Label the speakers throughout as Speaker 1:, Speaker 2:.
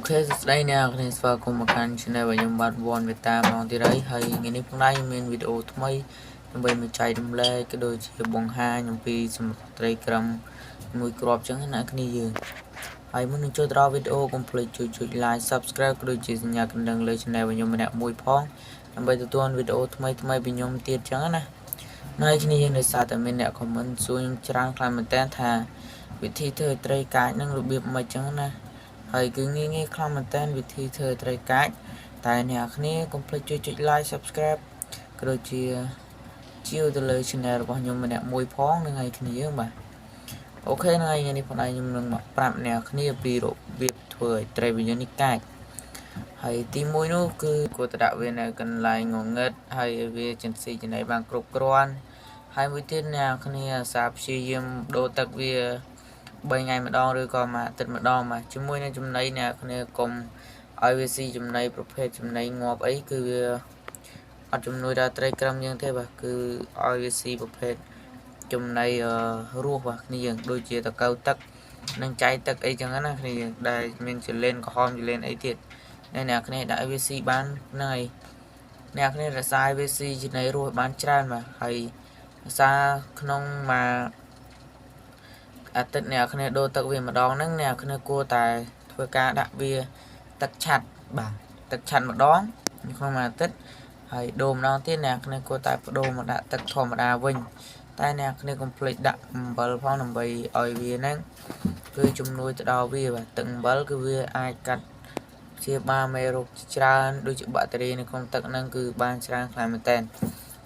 Speaker 1: OK សួស្តីអ្នកនរស្វាគមន៍មកកាន់ Channel របស់ខ្ញុំបាទ One Veta ម្ដងទៀតហើយហើយថ្ងៃនេះផងដែរខ្ញុំមានវីដេអូថ្មីដើម្បីមកចែករំលែកក៏ដូចជាបង្ហាញអំពីសម្រស់ត្រីក្រឹមមួយគ្រាប់ចឹងណាគ្នាយើងហើយមុននឹងចូលទៅដល់វីដេអូកុំភ្លេចជួយចុច Like Subscribe ក៏ដូចជាសញ្ញាកណ្ដឹងលើ Channel របស់ខ្ញុំម្នាក់មួយផងដើម្បីទទួលវីដេអូថ្មីថ្មីពីខ្ញុំទៀតចឹងណាហើយគ្នាយើងដោយសារតែមានអ្នក comment សួរខ្ញុំច្រើនខ្លាំងមែនតើថាវិធីធ្វើឲ្យត្រីកាចនឹងរបៀបម៉េចចឹងណាហើយគឺងាយងាយខ្លាំងមែនតើវិធីធ្វើត្រីកាចតែអ្នកគ្នាកុំភ្លេចជួយចុច like subscribe ក៏ដូចជាជាវទៅលើ channel របស់ខ្ញុំម្នាក់មួយផងនឹងហើយគ្នាយើងបាទ OK ហ្នឹងហើយថ្ងៃនេះផងដែរខ្ញុំនឹងមកប្រាប់អ្នកគ្នាពីរបៀបធ្វើឲ្យត្រីវិញ្ញាណនេះកាចហើយទីមួយនោះគឺគួរតែដាក់វានៅកន្លែងងងឹតហើយឲ្យវាចិនស៊ីចំណីបានគ្រប់គ្រាន់ហើយមួយទៀតអ្នកគ្នាអាសាព្យាយាមដូរទឹកវា3ថ្ងៃម្ដងឬក៏មួយអាទិត្យម្ដងបាទជាមួយនឹងចំណីអ្នកគ្នាកុំឲ្យវាស៊ីចំណីប្រភេទចំណីងាប់អីគឺវាអត់ជំនួយដល់ត្រីក្រឹមយើងទេបាទគឺឲ្យវាស៊ីប្រភេទចំណីរស់បាទគ្នាយើងដូចជាតកៅទឹកនិងចៃទឹកអីចឹងណាគ្នាយើងដែលមានចលែនក្រហមចលែនអីទៀតអ្នកគ្នាដាក់ឲ្យវាស៊ីបានហ្នឹងហើយអ្នកគ្នារក្សាឲ្យវាស៊ីចំណីរស់បានច្រើនបាទហើយរក្សាក្នុងមួយអាទិត្យអ្នកគ្នាដូរទឹកវាម្ដងហ្នឹងអ្នកគ្នាគួរតែធ្វើការដាក់វាទឹកឆាត់បាទទឹកឆាត់ម្ដងក្នុងមួយអាទិត្យហើយដូរម្ដងទៀតអ្នកគ្នាគួរតែបដូរមកដាក់ទឹកធម្មតាវិញតែអ្នកគ្នាកុំភ្លេចដាក់អំបិលផងដើម្បីឲ្យវាហ្នឹងគឺជំនួយទៅដល់វាបាទទឹកអំបិលគឺវាអាចកាត់ព្យាបាលមេរោគច្រើនដូចជាបាក់តេរីនៅក្នុងទឹកហ្នឹងគឺបានច្រើនខ្លាំងមែនតើ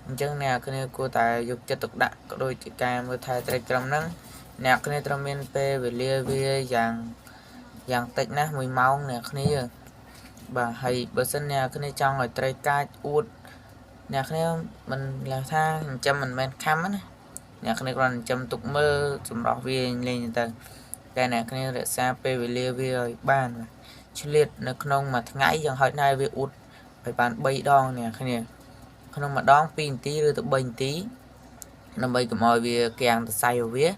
Speaker 1: អញ្ចឹងអ្នកគ្នាគួរតែយកចិត្តទុកដាក់ក៏ដូចជាការមើលថែត្រីក្រឹមហ្នឹងអ្នកគ្នាត្រូវមានពេលវេលាវាយ៉ាងយ៉ាងតិចណាស់1ម៉ោងអ្នកគ្នាបាទហើយបើសិនអ្នកគ្នាចង់ឲ្យត្រីកាចអួតអ្នកគ្នាមិនលះថាចិញ្ចឹមមិនមែនខំណាអ្នកគ្នាគ្រាន់ចិញ្ចឹមទុកមើលសម្រស់វាលេងទៅតែអ្នកគ្នារក្សាពេលវេលាវាឲ្យបានបាទឆ្លៀតនៅក្នុងមួយថ្ងៃយ៉ាងហោចណាស់វាអួតឲ្យបាន3ដងអ្នកគ្នាក្នុងម្ដង2នាទីឬទៅ3នាទីដើម្បីកុំឲ្យវាកាំងសរសៃវា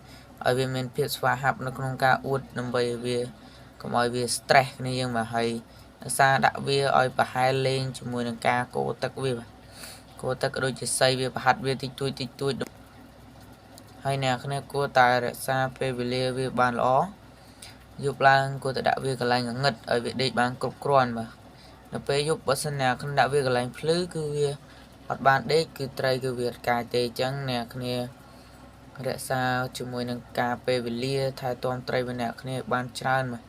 Speaker 1: ឲ្យវាមានភាពស្វាហាប់នៅក្នុងការអួតដើម្បីឲ្យវាកុំឲ្យវា stress គ្នាយើងបាទហើយរក្សាដាក់វាឲ្យប្រហែលលេងជាមួយនឹងការកូរទឹកវាបាទកូរទឹកក៏ដូចជាសីវាប្រហាត់វាតិចតួចតិចតួចហើយអ្នកគ្នាគួរតែរក្សាពេលវេលាវាបានល្អយប់ឡើងគួរតែដាក់វាកន្លែងងងឹតឲ្យវាដេកបានគ្រប់គ្រាន់បាទនៅពេលយប់បើសិនអ្នកគ្នាដាក់វាកន្លែងភ្លឺគឺវាអត់បានដេកគឺត្រីគឺវាអត់កាយទេអញ្ចឹងអ្នកគ្នារក្សាជាមួយនឹងការពេលវេលាថែទាំត្រីវអ្នកគ្នាបានច្រើនបាទ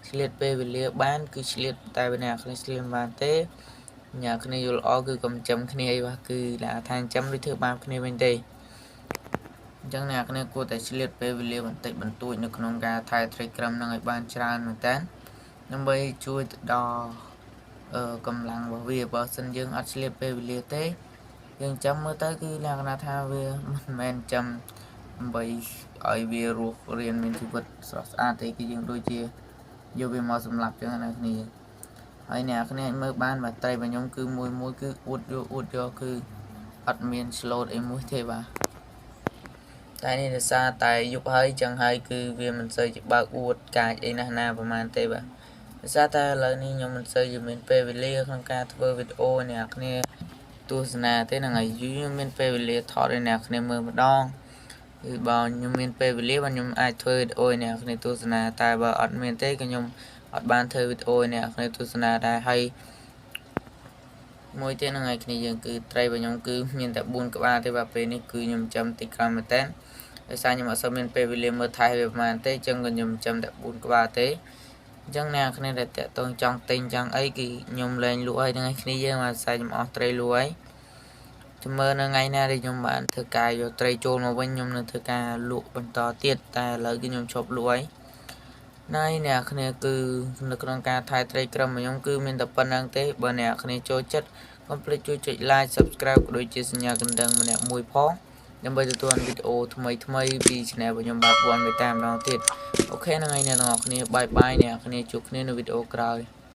Speaker 1: ឆ្លៀតពេលវេលាបានគឺឆ្លៀតតែវអ្នកគ្នាឆ្លៀតមិនបានទេអ្នកគ្នាយល់ល្អគឺកុំចាំគ្នាអីបាទគឺថាចាំដូចធ្វើបាបគ្នាវិញទេអញ្ចឹងអ្នកគ្នាគួរតែឆ្លៀតពេលវេលាបន្តិចបន្តួចនៅក្នុងការថែត្រីក្រឹមនឹងឲ្យបានច្រើនមែនតើដើម្បីជួយទៅដល់កម្លាំងរបស់វាបើសិនយើងអត់ឆ្លៀតពេលវេលាទេយើងចាំមើលទៅគឺលក្ខណៈថាវាមិនមែនចាំដើម្បីឲ្យវារស់រៀនមានជីវិតស្រស់ស្អាតទេគឺយើងដូចជាយកវាមកសម្លាប់ចឹងណាគ្នាហើយអ្នកគ្នាអាចមើលបានបាទត្រីរបស់ខ្ញុំគឺមួយមួយគឺអួតយកអួតយកគឺអត់មាន slot អីមួយទេបាទតែនេះដោយសារតែយប់ហើយចឹងហើយគឺវាមិនសូវជាបើកអួតកាចអីណាស់ណាប្រហែលទេបាទដោយសារតែឥឡូវនេះខ្ញុំមិនសូវជាមានពេលវេលាក្នុងការធ្វើវីដេអូអ្នកគ្នាទស្សនាទេហ្នឹងហើយយូរខ្ញុំមានពេលវេលាថតឲ្យអ្នកគ្នាមើលម្ដងគឺបើខ្ញុំមានពេលវេលាបាទខ្ញុំអាចធ្វើវីដេអូឲ្យអ្នកគ្នាទស្សនាតែបើអត់មានទេក៏ខ្ញុំអត់បានធ្វើវីដេអូឲ្យអ្នកគ្នាទស្សនាដែរហើយមួយទៀតហ្នឹងហើយគ្នាយើងគឺត្រីរបស់ខ្ញុំគឺមានតែ4ក្បាលទេបាទពេលនេះគឺខ្ញុំចាំតិចខ្លាំងមែនតើដោយសារខ្ញុំអត់សូវមានពេលវេលាមើលថែវាប្រហែលទេអញ្ចឹងក៏ខ្ញុំចាំតែ4ក្បាលទេអញ្ចឹងអ្នកគ្នាដែលតាក់ទងចង់ទិញចង់អីគឺខ្ញុំលែងលក់ហើយហ្នឹងហើយគ្នាយើងបាទខ្សែខ្ញុំអស់ត្រីលក់ហើយចាំមើលនៅថ្ងៃណាដែលខ្ញុំបានធ្វើការយកត្រីចូលមកវិញខ្ញុំនឹងធ្វើការលក់បន្តទៀតតែឥឡូវគឺខ្ញុំឈប់លក់ហើយណៃអ្នកគ្នាគឺនៅក្នុងការថែត្រីក្រឹមខ្ញុំគឺមានតែប៉ុណ្្នឹងទេបើអ្នកគ្នាចូលចិត្តកុំភ្លេចជួយចុច like subscribe ក៏ដូចជាសញ្ញាកណ្ដឹងម្នាក់មួយផងដើម្បីទទួលវីដេអូថ្មីថ្មីពី channel របស់ខ្ញុំបាទ One មេតាម្ដងទៀត OK ហ្នឹងហើយអ្នកទាំងអស់គ្នា bye bye អ្នកគ្នាជួបគ្នានៅវីដេអូក្រោយ។